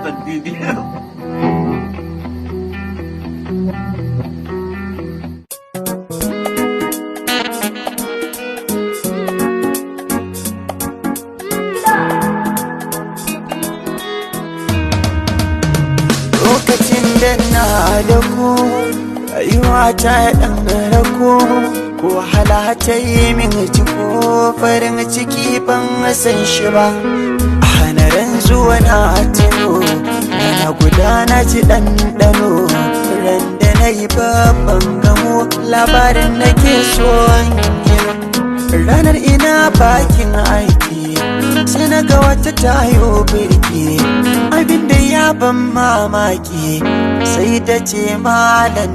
Continue. Lokacin da na da ku, rayuwa ta ɗan rako, wahala ta yi min ciko, farin ciki ban san shi ba. A hanaran zuwa na tuno, na gudana ci ɗanɗano, ran da na yi babban gamo, labarin nake so gino. Ranar ina bakin aiki, sai na ga wata tayo birki, abinda ya ban mamaki, sai ta ce malam.